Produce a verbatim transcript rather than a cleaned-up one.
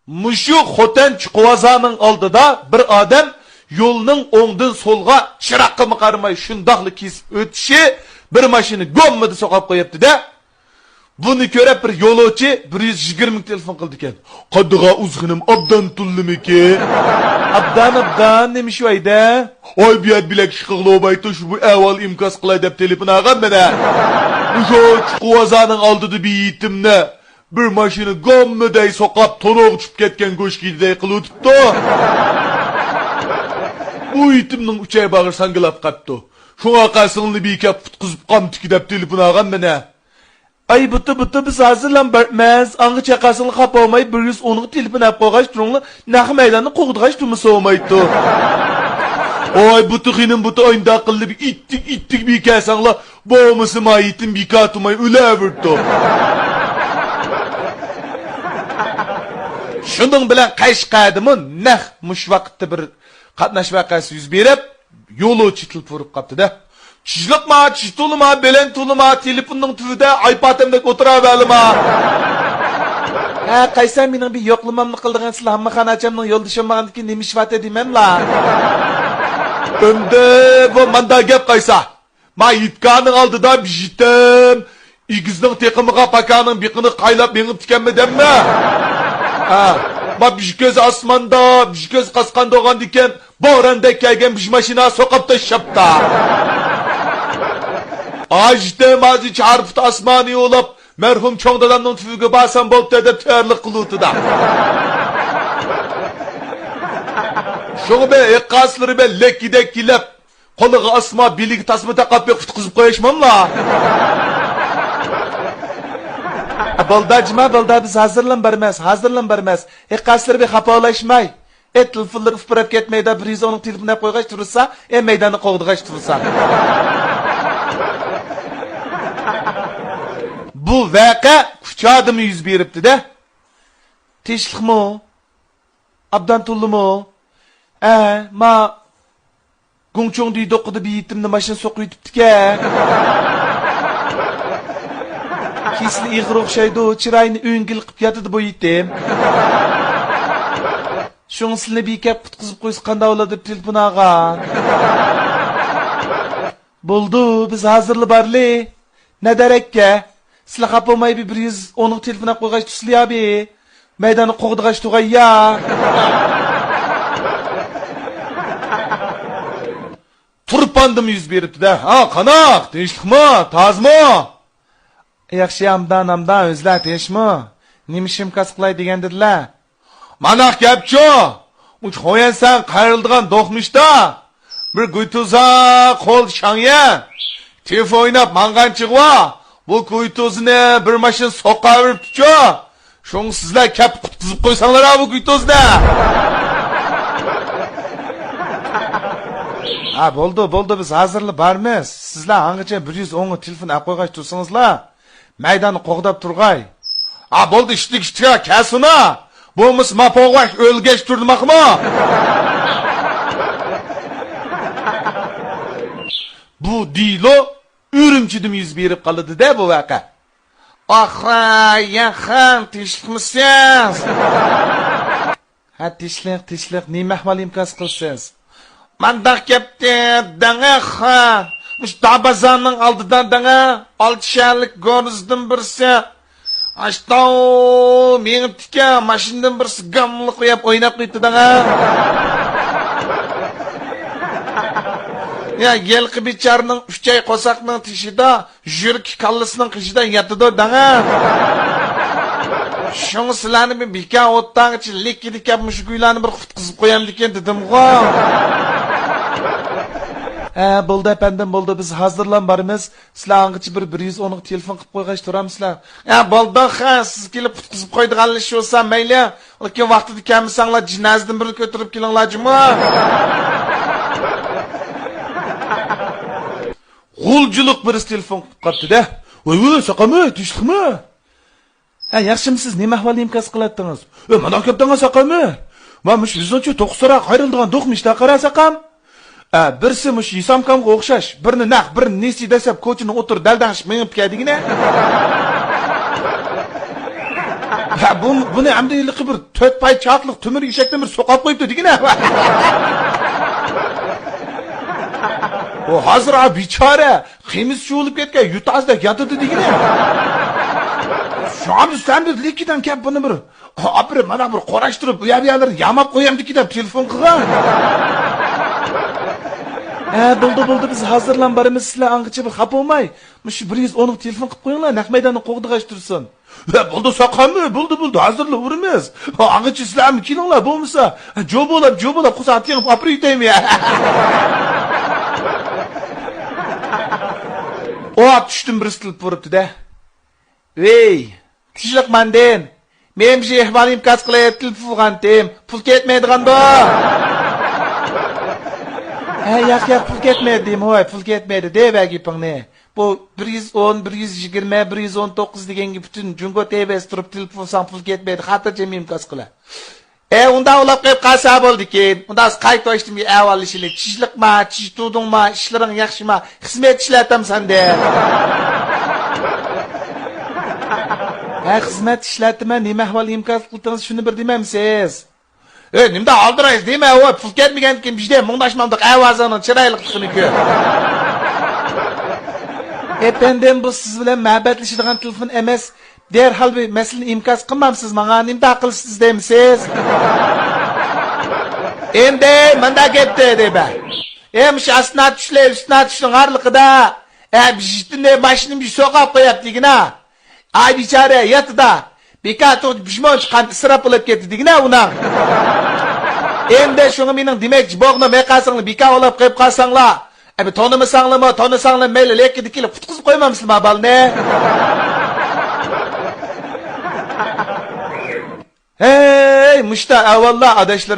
مۇشۇ خوتەن چوققىبازارنىڭ ئالدىدا بىر ئادەم يولنىڭ ئوڭدىن سولغا چىراغقىمۇ قارىماي شۇنداقلا كېسىپ ئۆتۈشى، بىر ماشىنا گوممىدە سوقاپ قويۇپتۇ-دە. بۇنى كۆرۈپ بىر يولۇچى بىر يۈز يىگىرمىگە تېلېفون قىلىدىكەن. قادىغا ئۇزغىنىم ئابدان تۇللىمىكى؟ ئابدان، ئابدان، نېمە ئىش ۋايدە؟ ئاي، بۇ يەردە بىلەك ئىش قىلغىلى بولمايتتى، شۇ بۇ ئەھۋال ئىنكاس قىلاي دەپ تېلېفون ئالغان مانا. مۇشۇ چوققىبازارنىڭ ئالدىدا بىر يېتىمنى بىر ماشىنا گاممىدەي سوقاپ، تونۇرغا چۈشۈپ كەتكەن گۆشكىدىدەي قىلىۋېتىپتۇ. بۇ يېتىمنىڭ ئۈچەي باغرى ساڭگىلاپ قاپتۇ. شۇڭا قەسىڭنى بىكەپ قۇتقۇزۇپ قامتىكى دەپ تېلېفون ئالغان مانا. ئاي بۇتى، بۇتى، بىز ھازىرلا بارىمىز. ئاڭغىچە قاسىڭلار خاپا بولماي، بىر يۈز ئونغا تېلېفون ئەپ قويغاچ تۇرۇڭلار، نەق مەيداننى قوغدىغاچ تۇرمىسا بولمايتتۇ. ئاي بۇتى خېنىم، بۇتى ئاينداق قىلىپ ئىتتىك، ئىتتىك بىكەلسەڭلار، بولمىسا ما يېتىم بىكار تۇرماي ئۆلەۋېرىدۇ. شۇنىڭ بىلەن قەشقەردىمۇ نەق مۇشۇ ۋاقىتتا بىر قاتناش ۋەقەسى يۈز بېرىپ، يولۇچى تېلېفون ئۇرۇپ قاپتۇ-دە. چىشلىقما، چىش تولىما، بېلەن تولىما، تېلېفوننىڭ تۈۋىدە ئايپاتەمدەك ئولتۇراۋەرلىما. ھە، قايسا مېنىڭ بىر يوقلىمامنى قىلىدىغان سىلە ھاممىخان ئاچامنىڭ يولدىشى بولمىغاندىكىن نېمە ئىش بارتى دېمەملا. ئەمدى بۇ ماندا گەپ قايسا. ما يىتكانىڭ ئالدىدا بىژىتىم، ئېگىزنىڭ تېقىمىغا پاكانىڭ بېقىنى قايلاپ مېڭىپتىكەنمۇ دەممە؟ ھە، ما بىژ كۆز ئاسماندا، بىژ كۆز قاسقان دوغاندىكەن، بوراندەك كەلگەن بىژ ماشىنا سوقاپ تاشلاپتا. ئاژىتىم ھازىر چارپۇت ئاسمانى يولاپ، مەرھۇم چوڭ دادامنىڭ تۈۋىگە بارسام بوپتۇ دەپ تەييارلىق قىلىۋاتىدا. شۇڭا بە ئېقاسلىرى بە لەككىدەك كېلىپ، قولىغا ئاسما، بېلىگە تاسما تاقاپ بېقىپ قۇتقۇزۇپ قويۇشماملا؟ بولدى جىما، بولدى، بىز ھازىرلا بارىمىز، ھازىرلا بارىمىز. ئېقاسلىرى بى خاپا بولۇشماي. ئەي تېلېفونلىرى ئۇپراپ كەتمەيدۇ، بىر يۈز ئونغا تېلېفون ئەپ قويغاچ تۇرسا، ئەي مەيداننى قوغدىغاچ تۇرسا. بۇ ۋەقە كۇچادىمۇ يۈز بېرىپتۇ-دە. تىنچلىقمۇ؟ ئابدان تولىمۇ؟ ئە، ما گۇڭچۇڭ دېيدۇققىدە بىر يېتىمنى ماشىنا سوقۇۋېتىپتىكەن. كېسىلى ئېغىر ئوخشايدۇ، چىرايىنى ئۆڭگىلى قىپ ياتىدۇ بۇ يېتىم. شۇڭا سىلىنى بىكەپ قۇتقۇزۇپ قويسا قانداق بولىدۇ دەپ تېلېفون ئالغان. بولدى، بىز ھازىرلا بارلى. نەدەرەككە، سىلە خاپا بولماي بىر، بىر يۈز ئونغا تېلېفون ئەپ قويغاچ تۇرسىلى يا بى. مەيداننى قوغدىغاچ تۇغاي يا. تۇرپاندىمۇ يۈز بېرىپتۇ-دە. ھا، قاناق؟ تىنچلىقمۇ؟ تازىمۇ؟ ياخشى، ئامدان، ئامدان، ئۆزلەر تىنچمۇ؟ نېمە ئىش ئىنكاس قىلاي دېگەندىلە؟ مانا گەپچۇ، ئۇ خويەنسەن قايرىلىدىغان دوقمۇشتا بىر گۇيتۇزا قول شاڭيە تېف ئويناپ ماڭغان چېغىۋا، بۇ گۇيتۇزنى بىر ماشىنا سوقاۋېرىپتىچۇ. شۇڭا سىزلەر كەپ قۇتقۇزۇپ قويساڭلار بۇ گۇيتۇزنى. ھا، بولدى، بولدى، بىز ھازىرلا بارىمىز. سىزلەر ھاڭغىچە بىر يۈز ئونغا تېلېفون ئەپ قويغاچ تۇرسىڭىزلا، مەيداننى قوغداپ تۇرغاي. ھا، بولدى، ئىشتىك ئىشتىك كەلسۇنا. بولمىسا ما پوغۋاش ئۆلگەچ تۇردىماقمۇ؟ بۇ دېلو ئۈرۈمچىدىمۇ يۈز بېرىپ قالىدۇ-دە بۇ ۋەقە. ئاخا، ياخا، تىنچلىقمىسىز؟ ھە، تىنچلىق، تىنچلىق، نېمە ئەھۋال ئىنكاس قىلىسىز؟ مانداق كەپتى، دەڭە خا. مۇشۇ دابازارنىڭ ئالدىدا دەڭە، ئالتە شەھەرلىك گورزدىن بىرسى. ئاشتاۋ مېڭىپتىكەن، ماشىنىدىن بىرسى گاملا قويۇپ ئويناپ قويۇپتۇ دەڭە. يا، ھېلىقى بىچارىنىڭ ئۈچەي قورساقنىڭ تېشىدا، يۈرىكى كاللىسىنىڭ قېشىدا ياتىدۇ دەڭە. شۇڭا سىلەرنى بىر بىكار ئوتتاڭغىچە لىككىدە كەپ مۇشۇ گۇيلارنى بىر قۇتقۇزۇپ قويامدىكىن دېدىمغۇ. ھە، بولدى ئەپەندىم، بولدى، بىز ھازىرلا بارىمىز. سىلەر ئاڭغىچە بىر، بىر يۈز ئونغا تېلېفون قىلىپ قويغاچ تۇرامسىلەر؟ ھە، بولدى خا، سىز كېلىپ قۇتقۇزۇپ قويىدىغانلا ئىش بولسا مەيلى. لېكىن ۋاقتىدا كەلمىسەڭلار، جىنازىدىن بىرنى كۆتۈرۈپ كېلىڭلار جۇمۇ. غۇلجىلىق بىرسى تېلېفون قىلىپ قاپتۇ-دە. ۋاي، ۋاي، ساقامۇ، تىنچلىقمۇ؟ ھە، ياخشىمۇسىز؟ نېمە ئەھۋال ئىنكاس قىلاتتىڭىز؟ ئۆ، مانا كەپتىڭە ساقامۇ. ما مۇشۇ بىزنىڭچۇ توققۇز ساراغا قايرىلىدىغان دوقمۇشتا قارا ساقام. ئە، بىرسى مۇشۇ ھېسامكامغا ئوخشاش، بىرنى نەق، بىرنى نېسى دەسسەپ كوچىنىڭ ئوتتۇرا دەلدەڭشىپ مېڭىپ كەلدىگىنە. ھە، بۇ، بۇنى ئەمدى ھېلىقى بىر تۆت پاي چاقلىق تۆمۈر ئېشەكتىن بىر سوقاپ قويۇپتۇ دېگىنە. ئۇ ھازىر، ھە، بىچارە قىمىز چۇۋۇلۇپ كەتكەن يۇتازدەك ياتىدۇ دېگىنە. شۇڭا بىز سەن بىر لىكىدان كەپ بۇنى بىر، ئاپىرىپ، مانا بىر قوراشتۇرۇپ، ئۇيا بۇيالىرىنى ياماپ قويامدىكى دەپ تېلېفون قىلغان. ھە، بولدى، بولدى، بىز ھازىرلا بارىمىز، سىلەر ئاڭغىچە بىر خاپا بولماي، مۇشۇ بىر يۈز ئونغا تېلېفون قىلىپ قويۇڭلار، نەق مەيداننى قوغدىغاچ تۇرسۇن. ھە، بولدى، ساقاممۇ، بولدى، بولدى، ھازىرلا ئۇرىمىز. ئاڭغىچە سىلەرمۇ كېلىڭلار، بولمىسا، ھە، جو بولاپ، جو بولاپ، قورساق تېڭىپ ئاپىرىۋېتەيمۇ يا؟ ئوت، چۈشتىن بىرسى تېلېفون ئۇرۇپتۇ-دە. ۋېي، تىنچلىق ماندىن. مەن بىر ئەھۋال ئىنكاس قىلىپ تېلېفون ئۇرغانتىم. پۇل كەتمەيدىغاندۇ؟ ھە، ياق، ياق، پۇل كەتمەيدۇ دېمە، ھوي، پۇل كەتمەيدۇ، دەيۋەر گېپىڭنى. بۇ بىر يۈز ئون، بىر يۈز يىگىرمە، بىر يۈز ئون توققۇز دېگەنگە پۈتۈن جۇڭگو تېۋەسى تۇرۇپ تېلېفون ئۇرساڭ پۇل كەتمەيدۇ، خاتىرجەم ئىنكاس قىلە. ئە، ئۇنداق ئۇلاپ قېلىپ قالسا بولدىكەن. ئۇنداق قايتا باشتىن بىر ئەھۋاللىشىلى. تىنچلىقما، تىنچ تۇردۇڭما، ئىشلىرىڭ ياخشىما، خىزمەت ئىشلەتەمسەن دە؟ ھە، خىزمەت ئىشلەتىمەن، نېمە ئەھۋال ئىنكاس قىلدىڭىز، شۇنى بىر دېمەمسىز؟ ئە، نېمىدە ئالدىرايسىز دېمە، ئۇ پۇل كەتمىگەندىكىن بىزدە مۇڭداشمامدۇق ئاۋازىڭنىڭ چىرايلىقلىقىنى كۆر. ئەپەندىم، بۇ سىز بىلەن مۇھەببەتلىشىدىغان تېلېفون ئەمەس. دەرھال بىر مەسىلىنى ئىنكاس قىلمامسىز ماڭا؟ نېمىدە قىلىسىز دەيمسىز؟ ئەمدى مۇنداق گەپتە دەيمەن. ئە، مۇشۇ ئاستىنا چۈشلەر، ئۈستىنا چۈشنىڭ ئارىلىقىدا، ئە، بىر يېتىننى ماشىنىنى بىر سوقاپ قوياپتىكىنا. ئاي بىچارە ياتىدا. بىكار توغرا بىر مۇنچە قان ئىسراپ بولۇپ كەتتى دېگىنە ئۇنىڭ. ئەمدى شۇڭا مېنىڭ دېمەكچى بولغىنىم، ھەرقايسىڭلار بىكار ئۇلاپ قېلىپ قالساڭلار، ئەبى تونۇمىساڭلارمۇ، تونۇساڭلار مەيلى، لېكىن كېلىپ قۇتقۇزۇپ قويمامسىلەر بالىنى؟ ھەي، مۇشتا ئەۋاللا ئاداشلىرىم.